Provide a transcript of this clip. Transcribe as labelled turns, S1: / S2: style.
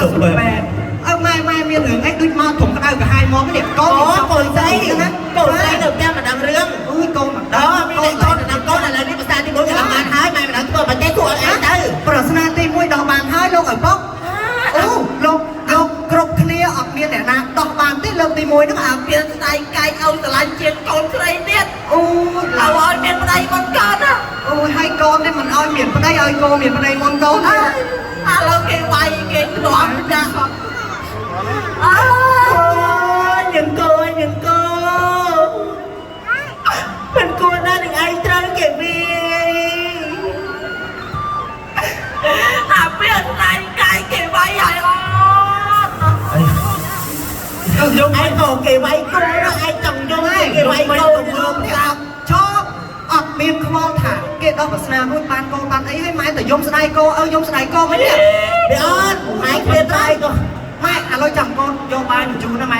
S1: សុបែអើម៉ែម៉ែមានរឿងអីដូចមកធំក្តៅក្រហាយមកនេះកូន
S2: អូកូនស្រីកូនស្រីនៅផ្ទះមិនដឹងរឿង
S1: អើយកូនមក
S2: ដល់មានកូនដល់កូនឥឡូវនេះភាសាទី1ក៏បានហើយម៉ែមិនដឹងធ្វើមិនទេគួរអត់ឯងទៅ
S1: ប្រស្នាទី1ដោះបានហើយលោកឪពុកអូលោកលោកគ្រប់គ្នាអត់មានអ្នកណាដោះបានទេលើកទី1ហ្នឹង
S2: អាមានស្ដាយកាយឲ្យស្រឡាញ់ជាងកូនស្រីទៀត
S1: អូយ
S2: ឲ្យឲ្យមានប្តីមុនកូនណា
S1: អូយហើយកូននេះមិនឲ្យមានប្តីឲ្យកូនមានប្តីមុនកូនណា
S2: ឥឡូវគេវាយគេទ្រាំចាអើយនឹងកូននឹងកូនមិនគួរណានឹងឯងត្រូវគេវាយអាពេលស្ដាយកាយគេវាយហើយអត់
S3: យក
S2: ឯងក៏គេវាយកូនណាឯងចង់យំគេវាយកូន
S1: លោកនេះអត់ឈប់អត់មានខ្វល់ថាគេដោះប្រស្នារួចបានកូនបានអីហើយម៉ែទៅយំស្ដាយកោអើយំស្ដាយកោវិញនេះ
S2: វាអត់ឯងគ្មានបាយក៏
S1: ម៉ែឥឡូវចាំកូនយកបាយមកជូនណាម៉ែ។